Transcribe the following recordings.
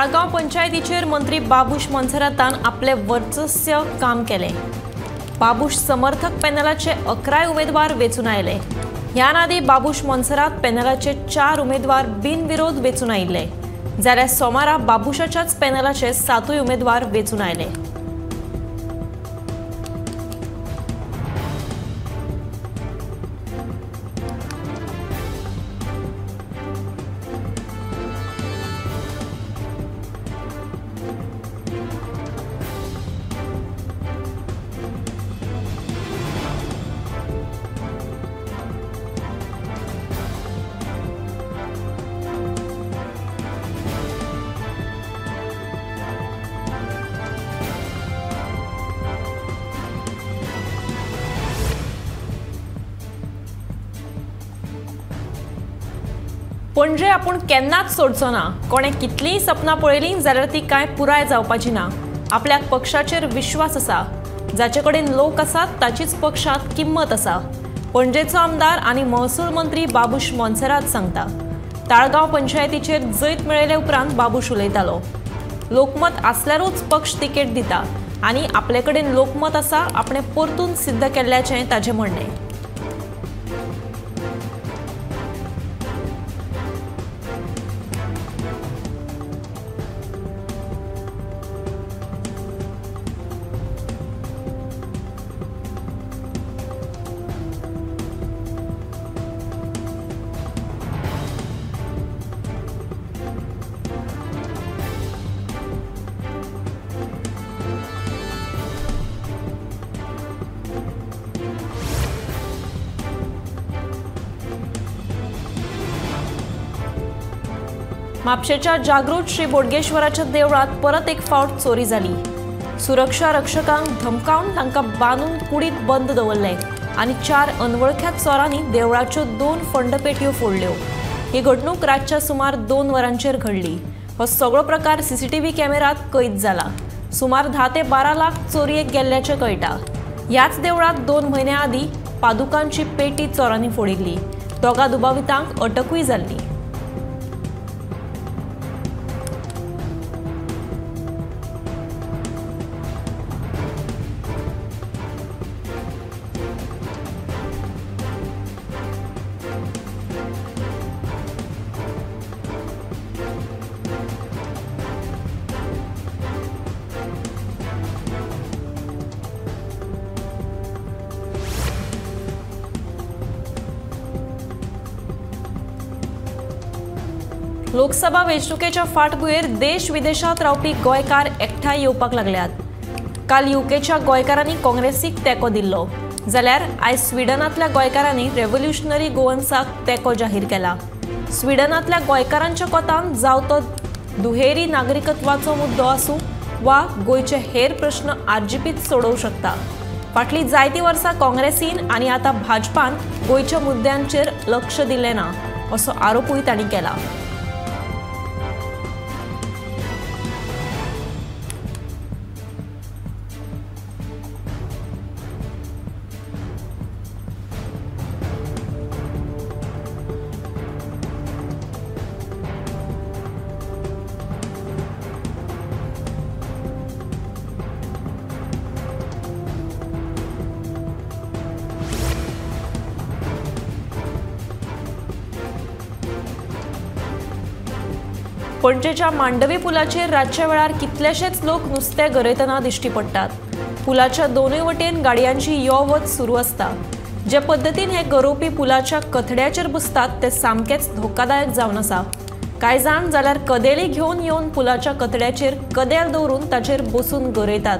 ताळगांव पंचायतीचेर मंत्री बाबूश मोन्सेरातान आपले वर्चस्व काम केलें। बाबूश समर्थक पॅनलाचे 11 उमेदवार वेंचून आयले। ह्यान आदीं बाबूश मोन्सेरात पॅनलाचे 4 उमेदवार बिनविरोध वेंचून आयिल्ले, जाल्यार सोमारा बाबूशाच्याच पॅनलाचे 7 उमेदवार वेंचून आयले। पणजे आपूण केन्नाच सोडचो ना, कोणें कितलींय सपनां पळयलीं जाल्यार ती कांय पुराय जावपाची ना। आपल्याक पक्षाचेर विश्वास आसा, जाचे कडेन लोक आसात ताचीच पक्षांत किंमत आसा, पणजेचो आमदार आनी महसूल मंत्री बाबूश मोन्सेरात सांगता। ताळगांव पंचायतीचेर जैत मेळयले उपरांत बाबूश उलयतालो। लोकमत आसल्यारूच पक्ष तिकेट दिता आनी आपले कडेन लोकमत आसा आपणें परतून सिद्ध केल्ल्याचें ताचें म्हणणें। म्हापशेच्या जागृत श्री बोडगेश्वराच्या देवळात परत एक फावट चोरी जाली। सुरक्षा रक्षकांक धमकावन तांकां बांदून कुडीत बंद दवरले आनी 4 अनवळख्या चोरांनी देवळाच्यो 2 फंडपेटयो फोडल्यो। ही घडणूक रातच्या सुमार 2 वरांचेर घडली। हो सगळो प्रकार सीसीटीव्ही कॅमेरात कैद जाला। सुमार 10 ते 12 लाख चोरयेक गेल्ल्याचें कळटा। ह्याच देवळात 2 म्हयन्या आदीं पादुकांची पेटी चोरांनी फोडिल्ली। दोगा दुबावितांक अटकूय जाल्ली। लोकसभा वेंचणुकेच्या फाटभुंयेर देश विदेशांत रावपी गोंयकार एकठांय येवपाक लागल्यात। काल युकेच्या गोंयकारांनी काँग्रेसीक तेंको दिल्लो, जाल्यार आयज स्विडनांतल्या गोंयकारांनी रेव्होल्युशनरी गोवन्साक तेंको जाहीर केला। स्विडनांतल्या गोंयकारांच्या कोतान जावं तो दुहेरी नागरिकत्वाचो मुद्दो आसूं वा गोंयचे हेर प्रश्न आरजीपीत सोडोवंक शकता। फाटलीं जायतीं वर्सां काँग्रेसीन आनी आतां भाजपान गोंयच्या मुद्द्यांचेर लक्ष दिलें ना असो आरोपूय तांणी केला। पणजेच्या मांडवी पुलाचेर रातच्या वेळार कितलेशेच लोक नुस्तें गरयतना दिश्टी पडटात। पुलाच्या दोनूय वटेन गाडयांची यो वच सुरू आसता। जे पद्दतीन हे गरोवपी पुलाच्या कथड्याचेर बसतात ते सामकेंच धोकादायक जावन आसा। कांय जाण जाल्यार कदेली घेवन येवन पुलाच्या कथड्याचेर कदेल दवरून ताचेर बसून गरयतात।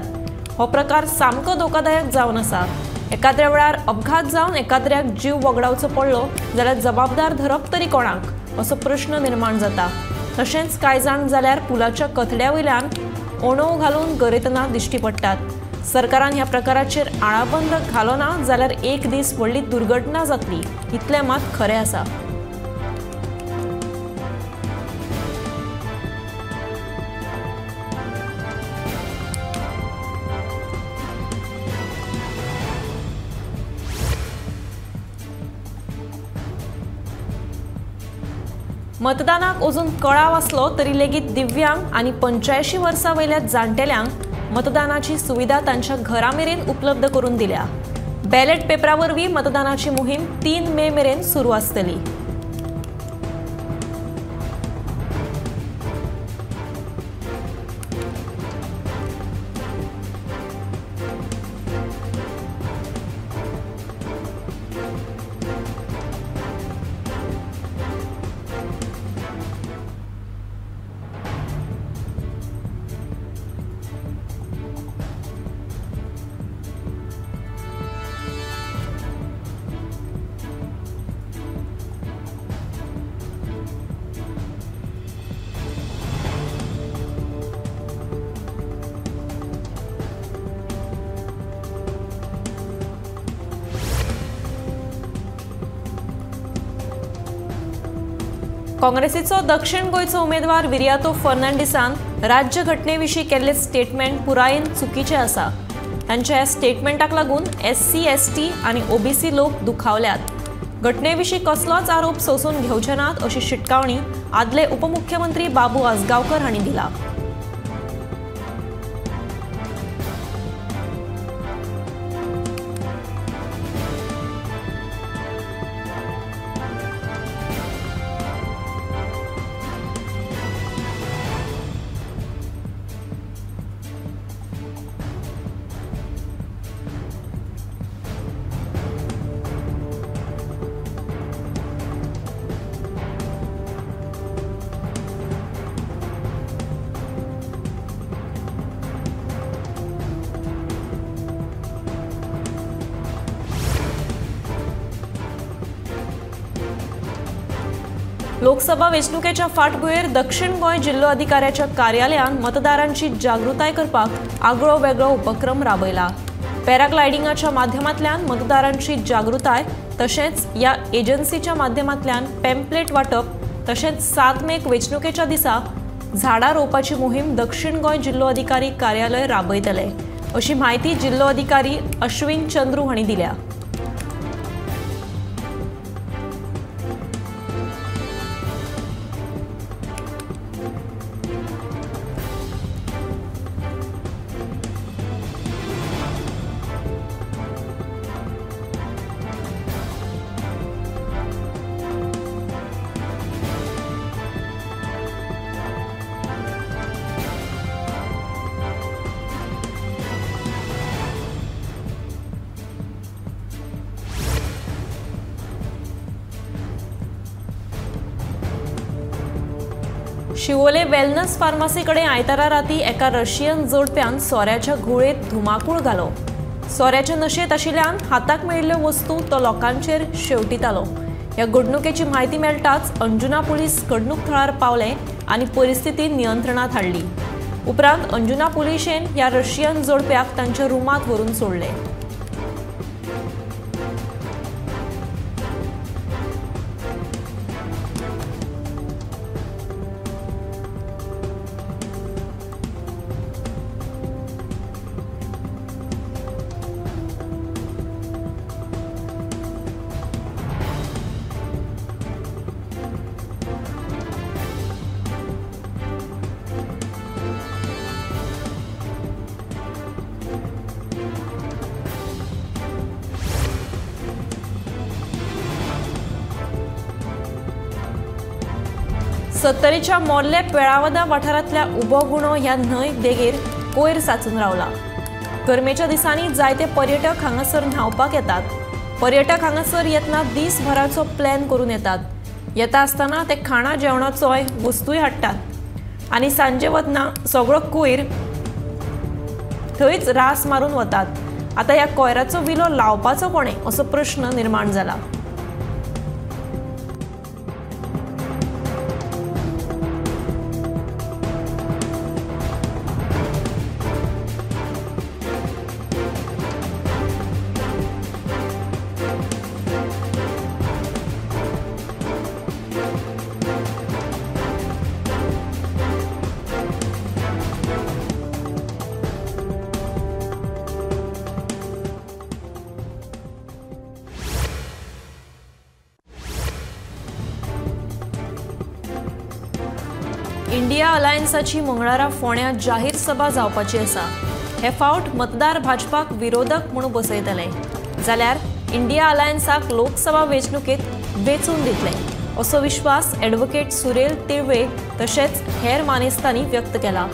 हो प्रकार सामको धोकादायक जावन आसा। एकाद्र्या वेळार अपघात जावन एकाद्र्याक जीव वगडावचो पडलो जाल्यार जबाबदार धरप तरी कोणाक असो प्रश्न निर्माण जाता। तशेंच कांय जाण जाल्यार पुलाच्या कथड्या वयल्यान ओणोव घालून गरयतना दिश्टी पडटात। सरकारान ह्या प्रकाराचेर आळाबंद घालो ना जाल्यार एक दीस व्हडली दुर्घटना जातली इतलें मात खरें आसा। मतदानाक अजून कळाव आसलो तरी लेगीत दिव्यांग आनी 85 वर्सां वयल्या जाणटेल्यांक मतदानाची सुविधा तांच्या घरा मेरेन उपलब्ध करून दिल्या। बॅलेट पेपरा वरवीं मतदानाची मोहीम 3 मे मेरेन सुरू आसतली। काँग्रेसीचो दक्षिण गोंयचो उमेदवार विरियातो फर्नांडीसान राज्य घटनेविशीं केल्ले स्टेटमेंट पुरायेन चुकीचें आसा। तांच्या ह्या स्टेटमेंटाक लागून SC, ST आनी OBC लोक दुखावल्यात। घटनेविशीं कसलोच आरोप सोसून घेवचे नात अशी शिटकावणी आदले उपमुख्यमंत्री बाबू आजगांवकर हांणी दिला। लोकसभा वेंचणुकेच्या फाटभुंयेर दक्षिण गोंय जिल्लो अधिकाऱ्याच्या कार्यालयान मतदारांची जागृताय करपाक आगळो वेगळो उपक्रम राबयला। पॅराग्लायडिंगाच्या माध्यमांतल्यान मतदारांची जागृताय तशेंच ह्या एजन्सीच्या माध्यमांतल्यान पॅम्पलेट वांटप तशेंच 7 मेक वेंचणुकेच्या दिसा झाडां रोवपाची मोहीम दक्षिण गोंय जिल्लो अधिकारी कार्यालय राबयतले अशी म्हायती जिल्लो अधिकारी अश्विन चंद्रू हांणी दिल्या। शिवोले वेलनस फार्मासीकडे आयतारा राती एका रशियन जोडप्यान सोऱ्याच्या घुंवळेत धुमाकूळ घालो। सोऱ्याच्या नशेंत आशिल्ल्यान हाताक मेळिल्ल्यो वस्तू तो लोकांचेर शेवटितालो। ह्या घडणुकेची म्हायती मेळटाच अंजुना पुलीस घडणूक थळार पावले आनी परिस्थिती नियंत्रणात हाडली। उपरांत अंजुना पुलिशेन ह्या रशियन जोडप्याक तांच्या रुमांत व्हरून सोडले। सत्तरीच्या मोर्ले पेळावदा वाठारांतल्या उबो गुणो ह्या न्हंय देगेर कोयर साचून रावला। गरमेच्या दिसांनी जायते पर्यटक हांगासर न्हांवपाक येतात। पर्यटक हांगासर येतना दीसभराचो प्लॅन करून येतात। येता आसतना ते खाणा जेवणाचोय वस्तूय हाडटात आनी सांजे वतना सगळो कोयर थंयच रास मारून वतात। आतां ह्या कोयराचो विलो लावपाचो कोणें असो प्रश्न निर्माण जाला। इंडिया अलायन्साची मंगळारा फोंड्या जाहीर सभा जावपाची आसा। हे फावट मतदार भाजपाक विरोधक म्हूण बसयतले जाल्यार इंडिया अलायन्साक लोकसभा वेंचणुकेत वेंचून दितले असो विश्वास ॲडव्होकेट सुरेल तिळवे तशेंच हेर मानेस्तांनी व्यक्त केला।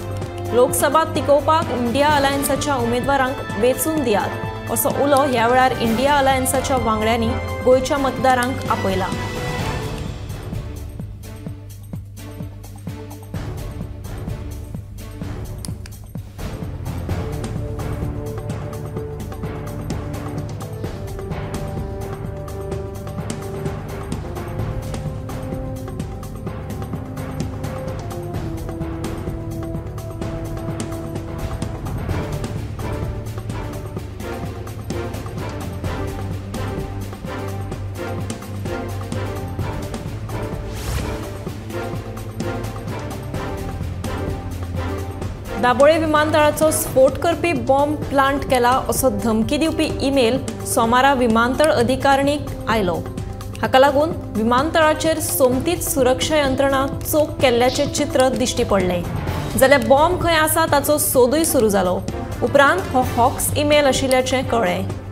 लोकसभा तिकोवपाक इंडिया अलायन्साच्या उमेदवारांक वेंचून दियात असो उलो ह्या वेळार इंडिया अलायन्साच्या वांगड्यांनी गोंयच्या मतदारांक आपयला। दाबोळे विमानतळाचो स्फोट करपी बॉम्ब प्लांट केला असो धमकी दिवपी ईमेल सोमारा विमानतळ अधिकारणीक आयलो। हाका लागून विमानतळाचेर सोमतीच सुरक्षा यंत्रणा चोख केल्ल्याचें चित्र दिश्टी पडलें। जाल्यार बॉम्ब खंय आसा ताचो सोदूय सुरू जालो। उपरांत हो हॉक्स ईमेल आशिल्ल्याचें कळ्ळें।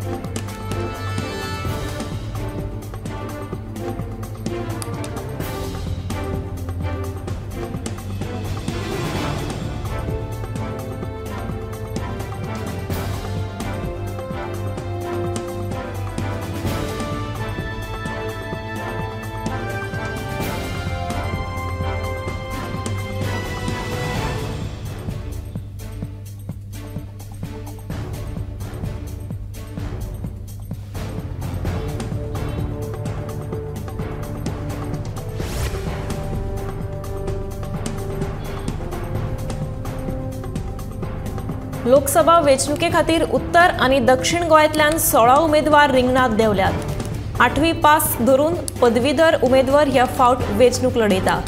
लोकसभा वेंचणुके खातीर उत्तर आनी दक्षिण गोंयांतल्यान 16 उमेदवार रिंगणांत देंवल्यात। 8वी पास धरून पदवीधर उमेदवार ह्या फावट वेंचणूक लढयता।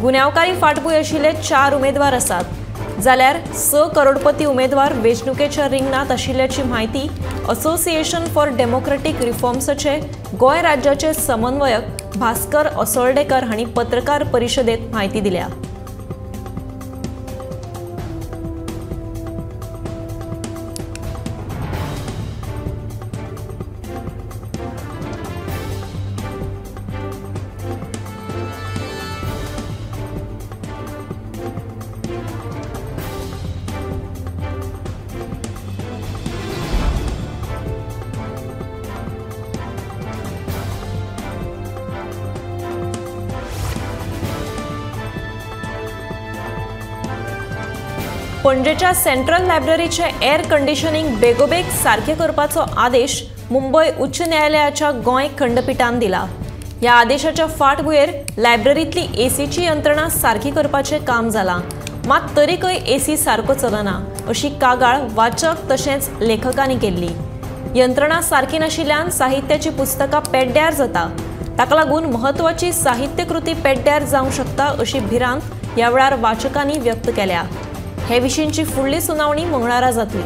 गुन्यांवकारी फाटभूंय आशिल्ले 4 उमेदवार आसात जाल्यार 6 करोडपती उमेदवार वेंचणुकेच्या रिंगणांत आशिल्ल्याची म्हायती असोसिएशन फॉर डेमोक्रेटीक रिफॉर्म्साचे गोंय राज्याचे समन्वयक भास्कर असोल्डेकर हांणी पत्रकार परिशदेंत म्हायती दिल्या। पणजेच्या सेंट्रल लायब्ररीचे एअर कंडिशनिंग बेगोबेग सारकें करपाचो आदेश मुंबय उच्च न्यायालयाच्या गोंय खंडपीठान दिला। ह्या आदेशाच्या फाटभुंयेर लायब्ररींतली एसीची यंत्रणा सारकी करपाचें काम जालां, मात तरीकय एसी सारको चलना अशी कागाळ वाचक तशेंच लेखकांनी केल्ली। यंत्रणा सारकी नाशिल्ल्यान साहित्याची पुस्तकां पेड्ड्यार जाता, ताका लागून म्हत्वाची साहित्यकृती पेड्ड्यार जावंक शकता अशी भिरांत ह्या वेळार वाचकांनी व्यक्त केल्या। हे विशींची फुडली सुनावणी मंगळारा जातली।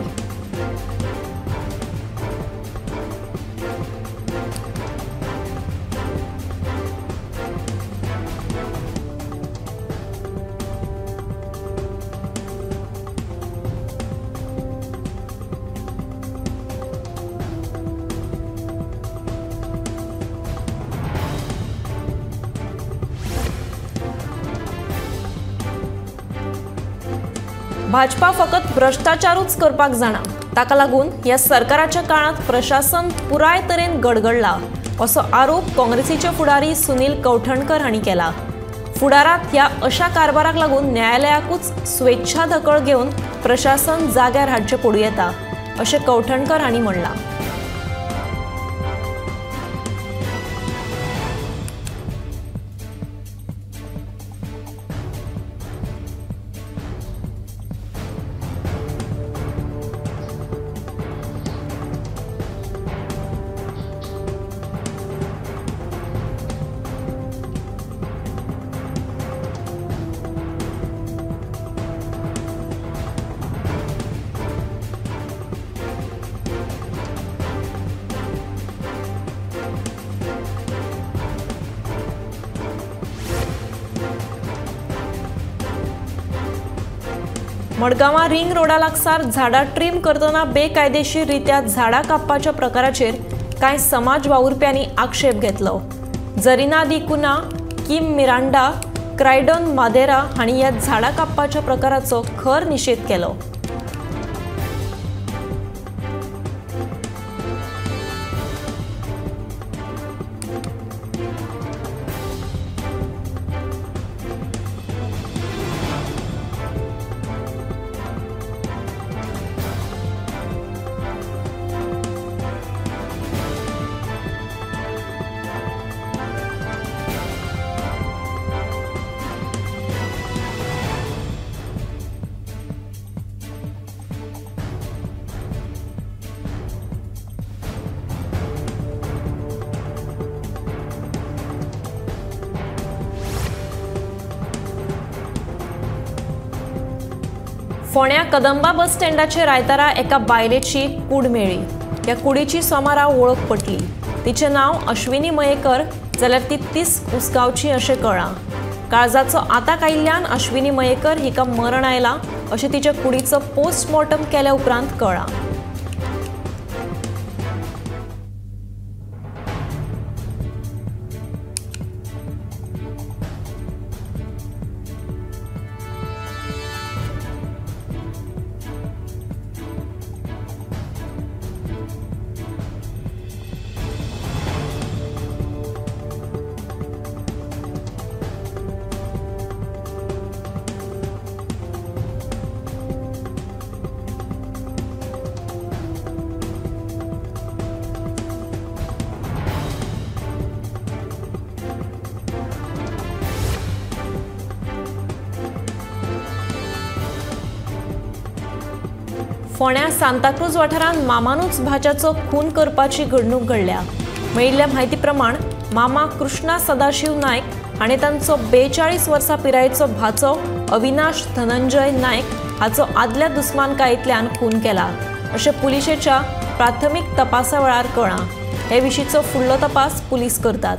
भाजपा फकत भ्रष्टाचारूच करपाक जाणा, ताका लागून ह्या सरकाराच्या काळांत प्रशासन पुराय तरेन गडगडला असो आरोप काँग्रेसीचे फुडारी सुनील कवठणकर हांणी केला। फुडारांत ह्या अशा कारभाराक लागून न्यायालयाकूच स्वेच्छा दखल घेवन प्रशासन जाग्यार हाडचें पडूं येता अशें कवठणकर हांणी म्हणलां। मडगांवां रिंग रोडा लागसार झाडां ट्रीम करतना बेकायदेशीर रित्या झाडां कापपाच्या प्रकाराचेर कांय समाज वावुरप्यांनी आक्षेप घेतलो। जरीना दी कुना, किम मिरांडा, क्रायडन मादेरा हांणी ह्या झाडां कापपाच्या प्रकाराचो खर निशेध केलो। फोंड्या कदंबा बस स्टँडाचेर आयतारा एका बायलेची कूड मेळ्ळी। ह्या कुडीची सोमारा वळख पटली। तिचें नांव अश्विनी मयेकर जाल्यार ती 30 उसगांवची अशें कळ्ळां। काळजाचो आताक आयिल्ल्यान अश्विनी मयेकर हिका मरण आयलां अशें तिच्या कुडीचो पोस्टमॉर्टम केल्या उपरांत कळ्ळां। फोंड्या सांताक्रूज वाठारांत मामानूच भाच्याचो खून करपाची घडणूक घडल्या। मेळिल्ल्या म्हायती प्रमाण मामा कृष्णा सदाशिव नायक हाणें तांचो 42 वर्सां पिरायेचो भाचो अविनाश धनंजय नायक हाचो आदल्या दुस्मानकायेंतल्यान खून केला अशें पुलिशेच्या प्राथमीक तपासा वेळार कळ्ळां। हे विशींचो फुडलो तपास पुलीस करतात।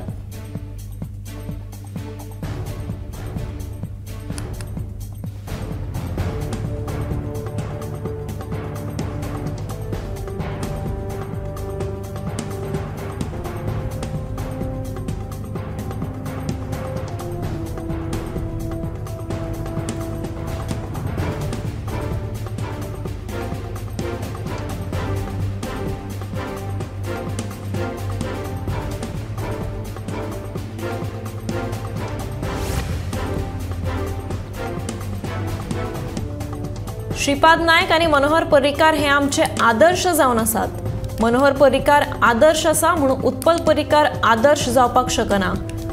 श्रीपाद नायक आनी मनोहर पर्रीकार हे आमचे आदर्श जावन आसात। मनोहर पर्रीकार आदर्श आसा म्हणून उत्पल पर्रीकार आदर्श जावपाक शकना।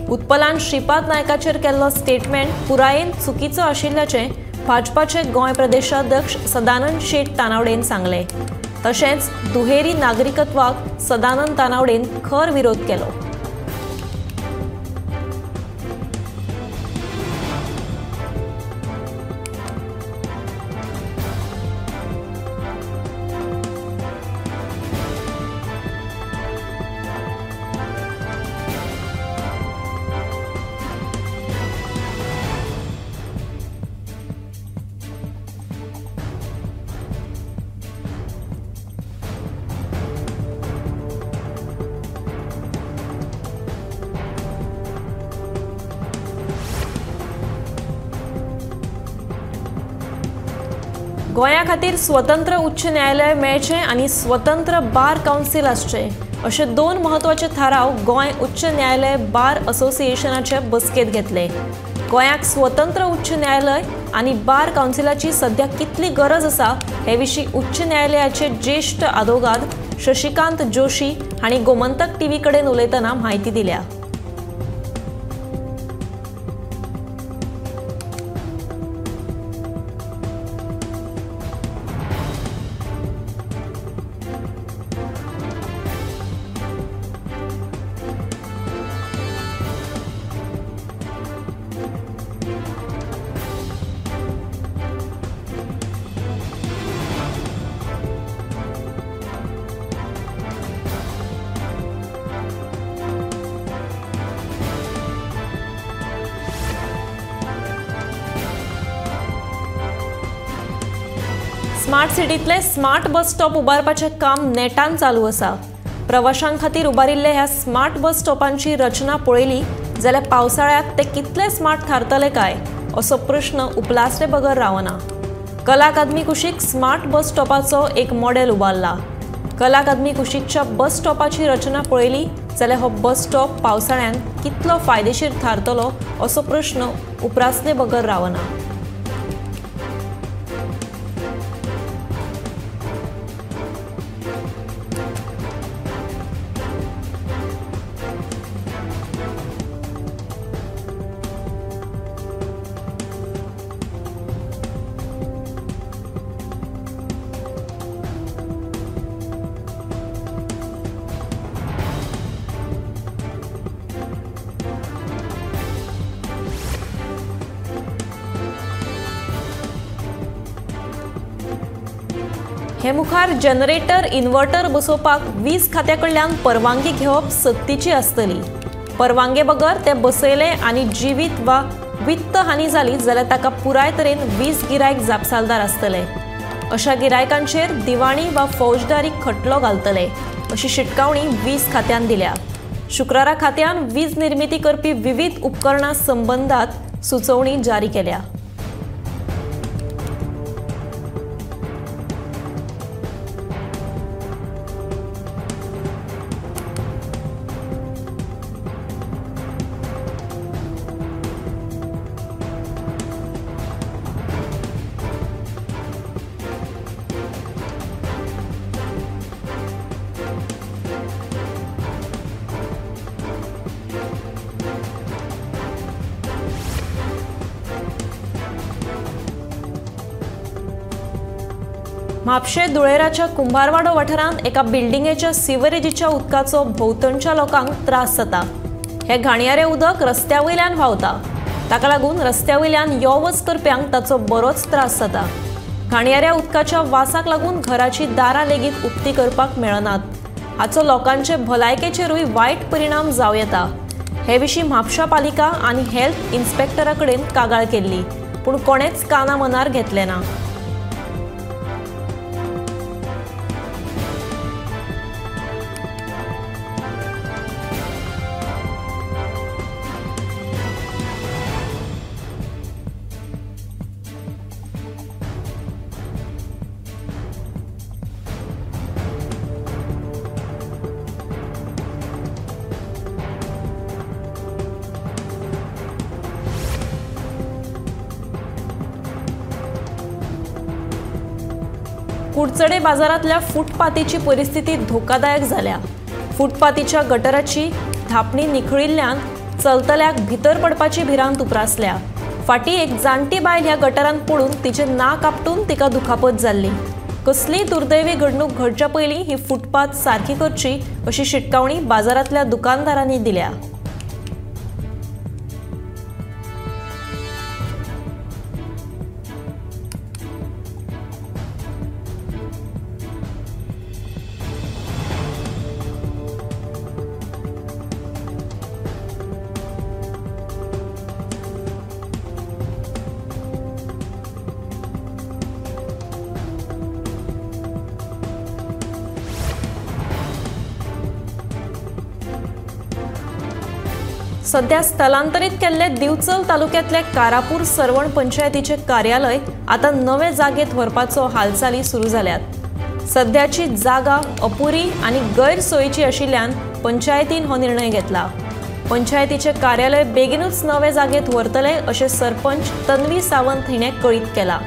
उत्पलान श्रीपाद नायकाचेर केल्लो स्टेटमेंट पुरायेन चुकीचो आशिल्ल्याचें भाजपाचे गोंय प्रदेशाध्यक्ष सदानंद शेट तानावडेन सांगलें। तशेंच दुहेरी नागरिकत्वाक सदानंद तानावडेन खर विरोध केलो। गोंया खातीर स्वतंत्र उच्च न्यायालय मेळचें आनी स्वतंत्र बार कावन्सील आसचें अशे दोन म्हत्वाचे थाराव गोंय उच्च न्यायालय बार असोसिएशनाचे बसकेंत घेतले। गोंयाक स्वतंत्र उच्च न्यायालय आनी बार कावन्सिलाची सध्या कितली गरज आसा हे विशीं उच्च न्यायालयाचे ज्येश्ठ आदोगाद शशिकांत जोशी हांणी गोमंतक टीव्ही कडेन उलयतना म्हायती दिल्या। स्मार्ट सिटींतले स्मार्ट बस स्टॉप उबारपाचें काम नेटान चालू आसा। प्रवाशां खातीर उबारिल्ले ह्या स्मार्ट बस स्टॉपांची रचना पळयली जाल्यार पावसाळ्यात ते कितले स्मार्ट थारतले काय असो प्रश्न उपलासले बगर रावना। कला अकादमी कुशीक स्मार्ट बस स्टॉपाचो एक मॉडेल उबारला। कला अकादमी कुशीकच्या बस स्टॉपाची रचना पळयली जाल्यार हो बस स्टॉप पावसाळ्यांत कितलो फायदेशीर थारतलो असो प्रश्न उपरासले बगर रावना। हे मुखार जनरेटर इन्व्हर्टर बसोवपाक वीज खात्या कडल्यान परवानगी घेवप सक्तीची आसतली। परवानगे बगर ते बसयले आनी जिवीत वा वित्त हानी जाली जाल्यार ताका पुराय तरेन वीज गिरायक जापसालदार आसतले। अशा गिरायकांचेर दिवाणी वा फौजदारी खटलो घालतले अशी शिटकावणी वीज खात्यान दिल्या। शुक्रारा खात्यान वीज निर्मिती करपी विविध उपकरणां संबंदात सुचोवणी जारी केल्या। म्हापशें धुळेराच्या कुंभारवाडो वाठारांत एका बिल्डिंगेच्या सिवरेजीच्या उदकाचो भोंवतणच्या लोकांक त्रास जाता। हे घाणयारें उदक रस्त्या वयल्यान व्हांवता, ताका लागून रस्त्या वयल्यान यो वच करप्यांक ताचो बरोच त्रास जाता। घाणयाऱ्या उदकाच्या वासाक लागून घराची दारां लेगीत उक्ती करपाक मेळनात। हाचो लोकांचे भलायकेचेरूय वायट परिणाम जावं येता। हे विशीं म्हापशा पालिका आनी हेल्थ इन्स्पेक्टरा कडेन कागाळ केल्ली, पूण कोणेच काना मनार घेतलें ना। कुडचडे बाजारांतल्या फुटपाथीची परिस्थिती धोकादायक जाल्या। फुटपाथीच्या गटराची धापणी निखळिल्ल्यान चलतल्याक भितर पडपाची भिरांत उप्रासल्या। फाटी एक जाणटी बायल ह्या गटरांत पडून तिचे नाक आपटून तिका दुखापत जाल्ली। कसलीय दुर्दैवी घडणूक घडच्या पयलीं ही फुटपाथ सारकी करची अशी शिटकावणी बाजारांतल्या दुकानदारांनी दिल्या। सध्या स्थलांतरित केल्ले दिवचल तालुक्यातले कारापूर सरवण पंचायतीचे कार्यालय आता नवे जागेत व्हरपाचो हालचाली सुरू जाल्यात। सध्याची जागा अपुरी आणि गैरसोयीची आशिल्ल्यान पंचायतीन हो निर्णय घेतला। पंचायतीचे कार्यालय बेगीनूच नवे जागेत व्हरतले अशें सरपंच तन्वी सावंत हिणें कळीत केला।